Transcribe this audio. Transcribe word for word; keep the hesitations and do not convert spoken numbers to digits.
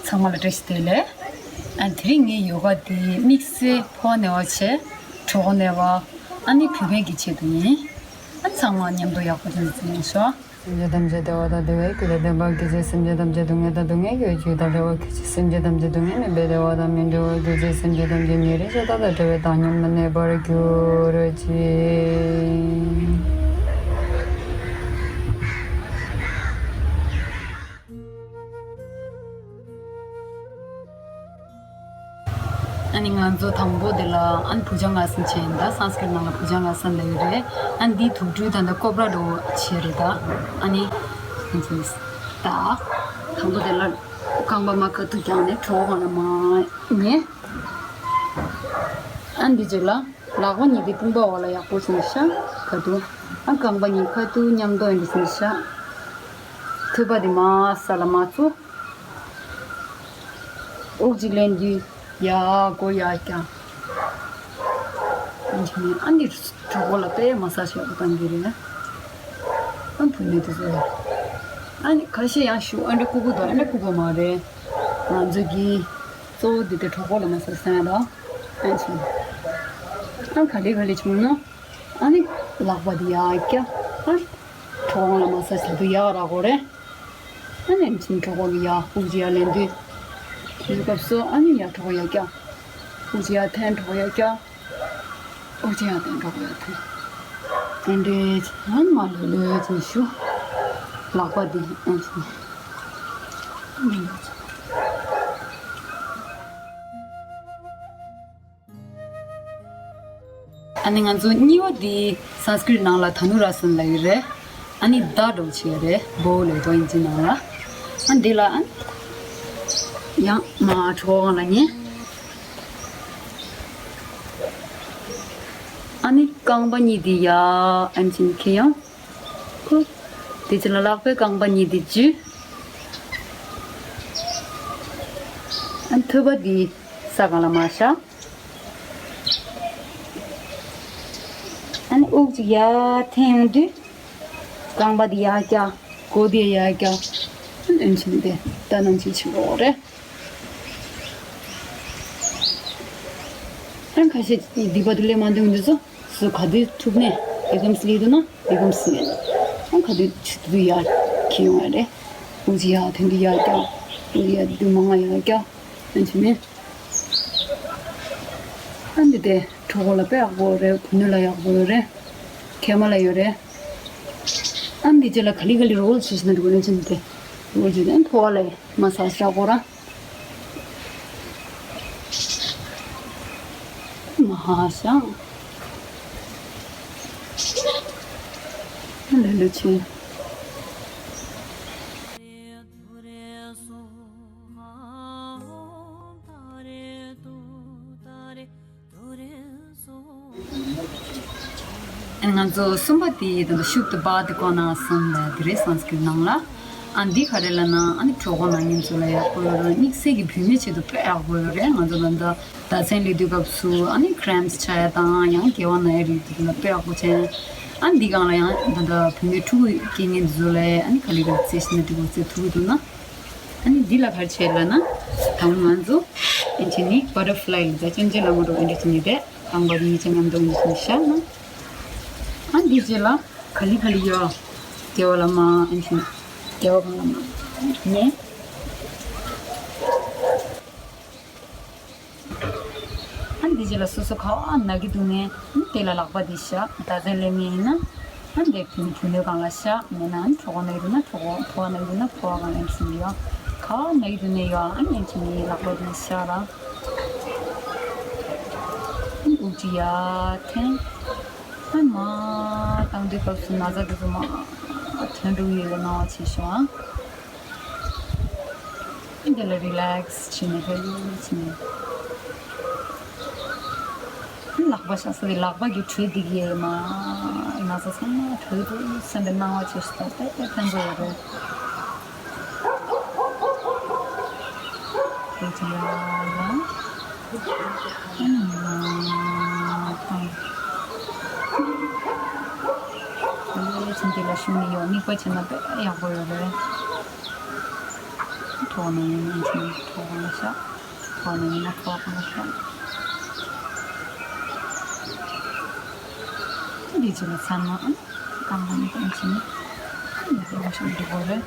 ཚང་མ་ལ་བཀྲ་ཤིས་བདེ་ལེགས། ཨ་དེ་རིང་ངའི་ཡོ་ག་འདི་དམིགས་བསལ་ཕོ་བ་ནད་པ་བྱས། གྲོད་ཁོག་ནད་པ། ཨ་ནི་བུད་མེད་ཀྱི་ཆེད་དུ་ཡིན། ཨ་ཚང་མ་མཉམ་དུ་ཡག་པོ་བྱས་ནས་རྩེ་ཡིན་ཤོག། སེམས་ཅན་ཐམས་ཅད་བདེ་བ་དང་བདེ་བའི་རྒྱུ་ལས་བརྟེན་པར་གྱུར་ཅིག། སེམས་ཅན་ཐམས་ཅད་སྡུག་བསྔལ་དང་སྡུག་བསྔལ་གྱི་རྒྱུ་དང་བྲལ་བར་གྱུར་ཅིག། སེམས་ཅན་ཐམས་ཅད་སྡུག་བསྔལ་མེད་པའི་བདེ་བ་དང་མི་འབྲལ་བར་གྱུར་ཅིག། སེམས་ཅན་ཐམས་ཅད་ཉེ་རིང་ཤ་སྟག་དང་བྲལ་བའི་བཏང་སྙོམས་ལ་གནས་པར་གྱུར་ཅིག། ཨ་ནི་ང་ཚོ་དང་པོ་དེ་ལ་ཨ་ནི་བྷུ་ཇང་ཨ་སན་བྱས་ཡིན། ད་སཾ་སྐྲྀཏ་ནང་ལ་བྷུ་ཇང་ཨ་སན་ལབ་ཡོད་རེད། ཨ་ནི་འདི་དུག་སྦྲུལ་དང་ད་ཀོབ་ར་འདྲ་བོ་བྱས་རེད་ད། ཨ་ནི་ད་དང་པོ་དེ་ལ་རྐང་པ་མར་ཁ་ཐུག་བརྐྱངས་ནས་གྲོད་ཁོག་སྒང་ལ་མར་ཉལ། ཨ་ནི་འདི་རྗེས་ལ་ལག་པ་གཉིས་དེ་དཔུང་པ་འོག་ལ་ཡག་པོ་བྱས་ནས་བཞག་ཁ་ཐུག། ཨ་རྐང་པ་གཉིས་ཁ་ཐུག་མཉམ་དུ་ཡིན་འདི་བྱས་ནས་བཞག། ཐོད་པ་དེ་མར་ས་ལ་མར་བཙུགས། དབུགས་གཅིག་ལེན་དུས་ཡར་སྒོ་ཡར་བརྐྱང་། ཨ་ནི་གྲོད་ཁོག་ལ་དཔེ་མ་སཱ་ཇི་ཡག་པོ་བཏང་གི་རེད། ཨ་བུད་མེད་དེ་ཚོ་ཡང་ཨ་ནི་ཁ་ཤས་ཡང་ཞུ། ཨ་འདྲ་ལྐུགས་པོ་འདུག་ཨ་འདྲ་ལྐུགས་པོ་མ་རེད། ང་ཚོ་གི་གཙོ་བོ་དེ་དེ་གྲོད་ཁོག་ལ་མ་སཱ་ཇི་བཏང་ཡ་དང་། ཨ་ནི་ཨ་ག་ལེ་ག་ལེ་བྱུང་ན། ཨ་ནི་ལག་པ་དེ་ཡར་བཀྱག་ཨ་གྲོད་ཁོག་ལ་མ་སཱ་ཇི་བྱེད་དུས་ཡག་རག་གི་རེད། ཨ་ནི་ཨེམ་ཆི་ནི་གྲོད་ཁོག་གི་ཡར་དབུགས་ཅིག་ཡར་ལེན་དུས། དེའི་སྐབས་སུ་ཨ་ནི་ཡར་གྲོད་ཁོག་ཡར་བཀྱག་དབུགས་ཅིག་ཡར་འཐེན། གྲོད་ཁོག་ཡར་བཀྱག་དབུགས་ཅིག་ཡར་འཐེན། གྲོད་ཁོག་ཡར་འཐེན། དེ་འདྲའི་ཨ་ནི་མར་ལྷོད་ལྷོད་ཅིག་བཞུགས། ལག་པ་དེ་ཨེམ་ཆི་ནི། ཨ་ནི་ང་ཚོ་གཉིས་པ་འདི་སཾ་སྐྲྀཏ་ནང་ལ་དྷ་ནུ་ར་ཨ་སན་ལབ་ཡོད་རེད། ཨ་ནི་མདའ་འདྲ་བོ་བྱས་ཡོད་རེད། བོ་ལབ་དོ་ཨིན་ཇི་ནང་ལ། ཨ་འདི་ལ་ཨ་ཡང་མར་གྲོད་ཁོག་སྒང་ལ་ཉལ། ཨ་ནི་རྐང་པ་གཉིས་འདི་ཡར་ཨེམ་ཆི་ནི་འཁྱེར་ཡོང་། ཁུ། དེ་རྗེས་ལ་ལག་པའི་རྐང་པ་གཉིས་འདི་འཇུས། ཨ་ནི་ཐོད་པ་འདི་ས་སྒང་ལ་མར་བཞག་ཨ་ནི་དབུགས་ཅིག་ཡར་འཐེན་ཡོང་དུས། རྐང་པ་འདི་ཡར་བཀྱག་སྒོ་འདི་ཡར་བཀྱག་ཨ་ནི་ཨེམ་ཆི་ནི་དེ་ལྟ་ནང་བཞིན་བྱེད་དགོས་རེད། ཨ་ནི་ཁ་ཤས་སྡིག་པ་དེ་ལས་མ་འདུག་འདི་ཚོ་སུ་ག་དུས་ཐུག་ནས་ཡི་གམ་སི་ལི་འདུག་ན་ཡི་གམ་སི་ནས། ཨ་ནི་ག་དུས་ཆུ་དུས་ཡར་འཁྱེར་ཡོང་བ་རེད། དབུགས་ཅིག་ཡར་འཐེན་དུས་ཡར་བཀྱག་དབུགས་ཡར་དུས་མང་ང་ཡར་བཀྱག་ཨ་ནི་བྱས་ནས། ཨ་འདི་དེ་གྲོད་ཁོག་ལ་དཔེ་ཡག་པོ་རེད། བུ་སྣོད་ལ་ཡག་པོ་ཡོད་རེད། མཁལ་མ་ལ་ཡོད་རེད། ཨ་འདི་རྗེས་ལ་ག་ལེ་ག་ལེ་རོལ་བྱས་ཤིག་ན་འགྲོ་གི་རེད། ཅི་འདི་རོལ་བྱས་ཏེ་ཕོ་བ་ལ་མ་སཱ་ཇི་རག་གོ་ར། མ་ཧ་ཤང་། ལེ་ལེ་ཆེ། ང་ཚོ་གསུམ་པ་དེ་ད་ལྟ་ཤུབ་ཏུ་བ་དི་ཀོ་ན་ཨ་སན་ལབ་དེ་རེད། སཾ་སྐྲྀཏ་ནང་ལ། ཨ་འདི་ག་རེ་ལབ་ན་ཨ་ནི་གྲོད་ཁོག་ན་མཁན་ཚོ་ལ་ཡག་པོ་ཡོད་རེད། དམིགས་བསལ་གྱི་བུད་མེད་ཆེད་དུ་དཔེ་ཡག་པོ་ཡོད་རེད། ང་ཚོ་ད་ལྟ་ཟླ་མཚན་སླེབས་དུས་སྐབས་སུ་ཨ་ནི་ཀྲེམ་སི་ཆགས་ཡ་དང་ཡང་རྒྱལ་བ་ན་ཡ་རིགས་དེ་ལ་དཔེ་ཡག་པོ་བྱས། ཨ་འདི་སྒང་ལ་ཡང་ད་ལྟ་བུད་མེད་ཕྲུ་གུ་སྐྱེ་མཁན་ཚོ་ལ་ཨ་ནི་ག་ལེ་ག་ལེ་རྩེ་ཤིག་ན་འགྲིག་གོ། རྩེ་ཐུབ་ཀྱི་འདུག་ན། ཨ་ནི་འདི་ལ་ག་རེ་བྱས་ལབ་ན། ད་ང་ཚོ་ཨེ་ཅི་ནི་བ་ཊར་ཕ་ལའི་ལ་ད་ཅོན་ཅན་ལ་མོ་འགྲོ་ཨེ་འདྲ་ཅིག་ནི་རེད། རྐང་པ་གཉིས་ཆ་མཉམ་དུ་ཨེ་འདྲ་ཅིག་ནི་བཞག་ན། ཨ་འདི་རྗེས་ལ་ག་ལེ་ག་ལེ་ཡོད། རྒྱལ་བ་ལ་མ་ཨེ་ཅི་ནི་རྒྱལ་བ་གང་ལ་མ་ནས། ཨ་འདི་རྗེས་ལ་སོ་སོ་ག་བ་ན་གི་འདུག་ནས་དེ་ལ་ལག་པ་འདི་བཞག་ད་ཚན་ལེན་ངེས་ཡིན་ན། ཨ་འདི་བུ་བུ་སྣོད་སྒང་ལ་བཞག་མེད་ན་ཨ་ནི་གྲོད་ཁོག་ན་གི་འདུག་ན་གྲོད་ཁོག་ཕོ་བ་ན་གི་འདུག་ན་ཕོ་བ་སྒང་ལ་ཨེམ་ཆི་ནི་ཡོད། ག་བ་ན་གི་འདུག་ནས་ཡོད། ཨ་ནི་ཨེམ་ཆི་ནི་ལག་པ་འདི་བཞག་ར། ཨ་ནི་དབུགས་ཅིག་ཡར་འཐེན། ཨ་ནི་མར་བཏང་དུས་སྐབས་སུ་ན་ཚ་དེ་ཚོ་མར་ཐོན་འགྲོ་གི་ཡོད་ལ་སྣང་བ་བྱེད་ཤོག་ཨ། འདི་ལ་རི་ལེག་སི་བྱས་ནས་ཧྲལ་བྱས་ནས། ལག་པ་བཞག་ས་དེ་ལག་པ་གི་དྲོད་འདི་གིས་མ་ན་ཚ་ཚང་མ་དྲོད་དུ་སེམས་པའི་སྣང་བ་བྱེད་ཤོག་ད་དཔེ་དཔེ་ཕན་ཐོགས་ཡོད་རེད། དེ་ཅི་ཡ་ལ། ཨ་ནི་མ་བཏང་། དེ་ལས་ཚིམ་དེ་ལ་ཤུགས་ནི་ཡོད། དམིགས་པ་བྱས་ན་དཔེ་ཡག་པོ་ཡོད་རེད། ཐོག་ནས་ཡིན་ན་ཐོག་ལ་ཤ། ཐོག་ནས་ཡིན་ན་ཐོག་ལ་ཤ། འདི་ཚོ་ལ་ཚང་མ་ཨ་ནི་གང་གང་གང་བྱས་ནས་ཨ་ནི་ཡག་པོ་ཞིག་འགྲིག་གི་རེད།